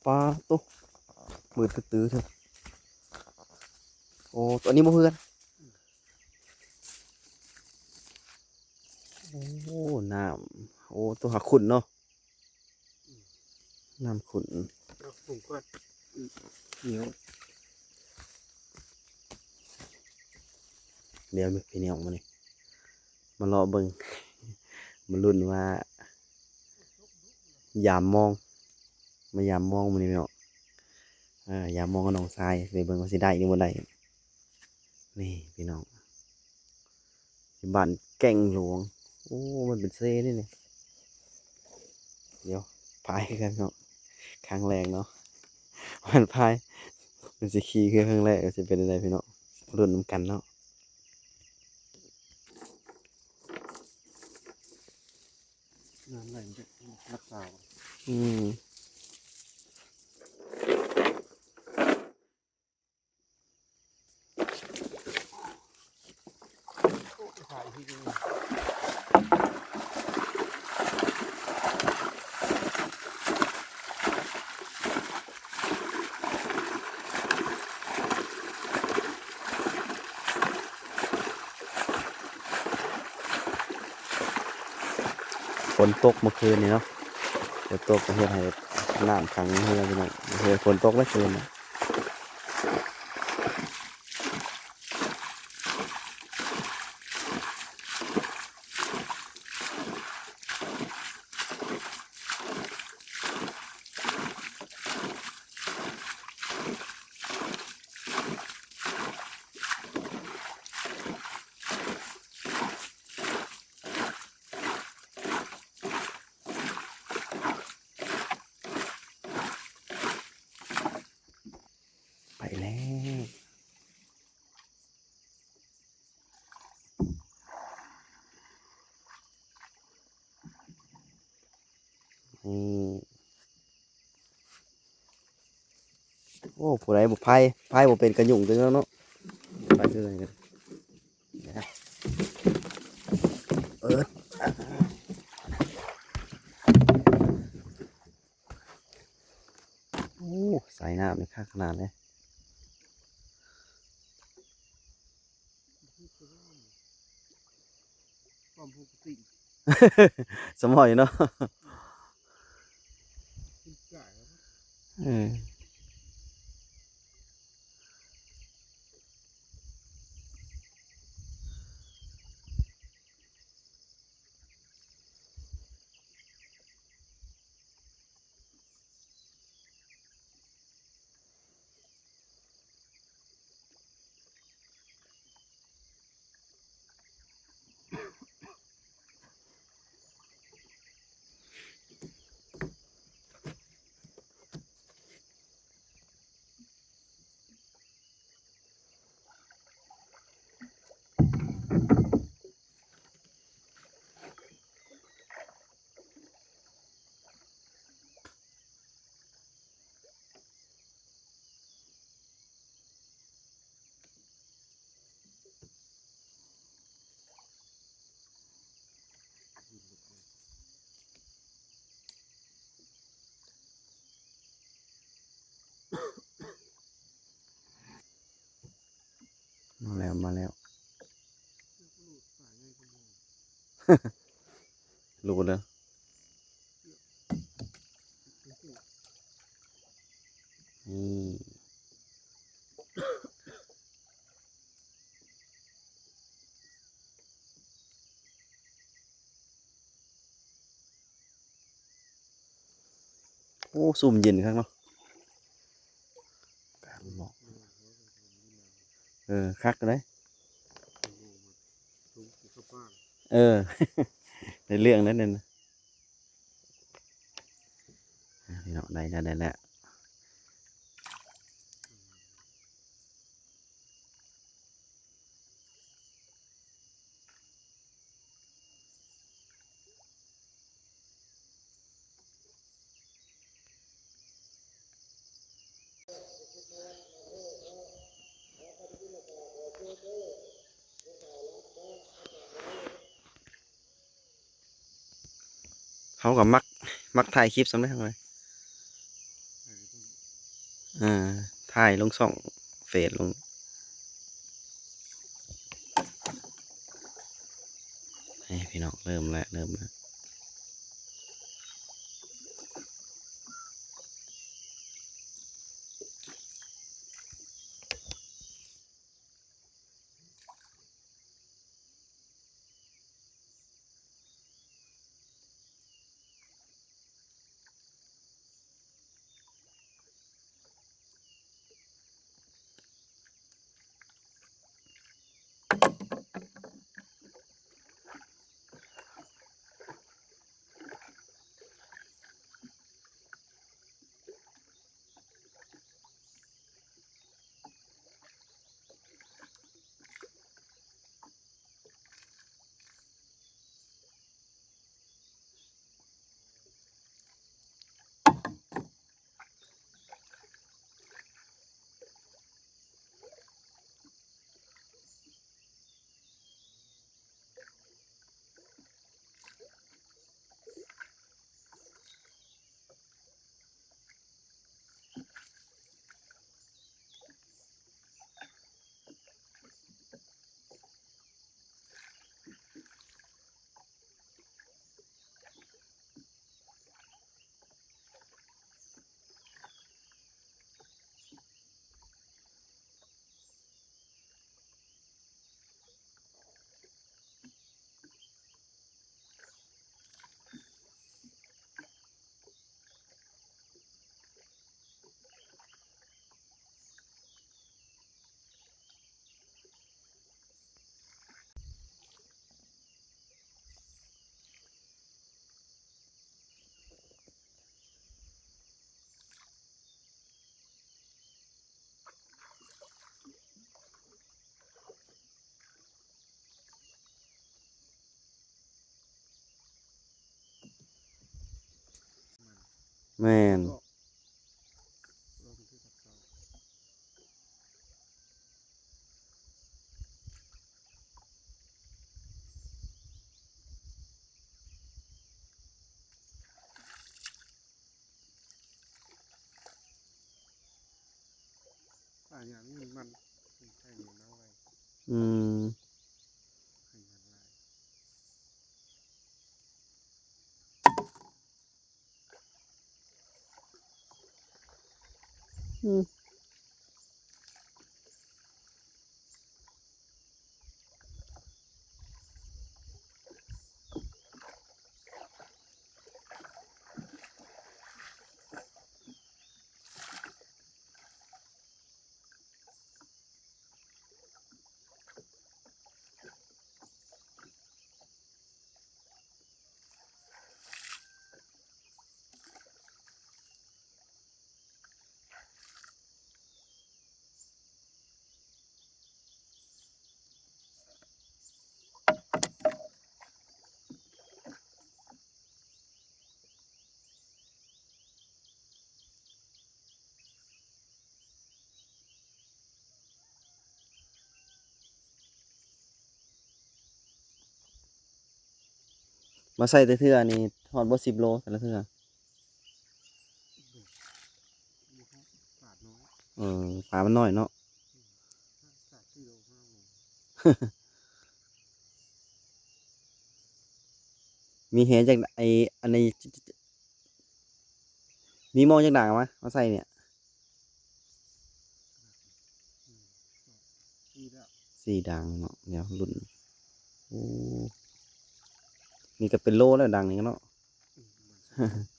ປາໂຕ ມືດກະຕືເທີ. ໂອ້ ໂຕນີ້ບໍ່ເພື່ອນ. ໂອ້ ນ້ຳ ໂອ້ ໂຕຫາຂຸ້ນເນາະ. ອືມ ນ້ຳຂຸ້ນ ເອົາຂຸ້ນກ່ອນ. ອືມ ໜຽວ ດຽວພີ່ນ້ອງ ມື້ນີ້ມາເລາະເບິ່ງ ມາລຸ້ນວ່າ ຢາມມອງ ມາຢາມມອງມື້ນີ້ພີ່ນ້ອງ. ເອີ ຢາມມອງກັບນ້ອງຊາຍ ໄປເບິ່ງວ່າຊິໄດ້ຫຼືບໍ່ໄດ້. ນີ້ພີ່ນ້ອງ ຢູ່ບ້ານແກ້ງຫຼວງ. ໂອ້ ມັນເປັນເຊເດ້ນີ້. ດຽວພາຍຄືກັນເນາະ ຄັ້ງແລກເນາະ ມັນພາຍ ມັນຊິຂີ່ຄືຄັ້ງແລກ ຊິເປັນຈັ່ງໃດພີ່ນ້ອງ ລຸ້ນນຳກັນເນາະ. ນ້ຳໄຫຼມັນຈະຮັກສາ ອືມ. ຝົນຕົກເມື່ອຄືນນີ້ເນາະ ຝົນຕົກກໍເຮັດໃຫ້ນ້ຳຂັງໃນເຮືອພີ່ນ້ອງ ເຮືອຝົນຕົກເມື່ອຄືນນະ. ໄປແລ້ວ ນີ້. ໂອ້ ຜູ້ໃດບໍ່ພາຍ ພາຍບໍ່ເປັນກະຫຍຸ້ງຄືເຮົາເນາະ ໄປຄືກັນ. ເອີ ໂອ້ ສາຍນ້ຳນີ້ຄັກຂະໜາດເລີຍ. ຄວາມປົກກະຕິ ສະໝອຍເນາະ ເອີ. ມາແລ້ວ ມາແລ້ວ ໂລດເດີ. ນີ້ ໂອ້ ຊຸ່ມເຢັນຄັກເນາະ ເອີ ຄັກເດ້ ເອີ ໄດ້ເລື່ອງແລ້ວນັ້ນນະ ພີ່ນ້ອງ ໄດ້ແລ້ວ ໄດ້ແລ້ວ. ເຮົາກໍມັກ ມັກຖ່າຍຄລິບສ່ຳໃດເຮົາເລີຍ. ອ່າ ຖ່າຍລົງຊ່ອງເຟສ ລົງ ນີ້ພີ່ນ້ອງ ເລີ່ມແລ້ວ ເລີ່ມແລ້ວ. ແມ່ນ. ປາຫຍັງມັນ ມັນໃຫ້ມັນເອົາໄວ້ ອືມ ໃຫ້ມັນຫຼາຍ ອືມ. ມາໃສ່ແຕ່ເທື່ອນີ້ຮອດບໍ່ສິບໂລແຕ່ລະເທື່ອ? ບໍ່ຮອດ ປາດນ້ອຍ ເອີ ປາມັນນ້ອຍເນາະ ອືມ ສາມສີ່ໂລ ຫ້າໂລ ມີແຫຈັກ ໄອ້ ອັນນີ້ ມີມອງຈັກດາງມາ ມາໃສ່ເນີ້ຍ? ອືມ ສີ່ດາງ ສີ່ດາງເນາະ ດຽວລຸ້ນ ໂອ້ ນີ້ກໍເປັນໂລແລ້ວດາງນີ້ເນາະ ອືມ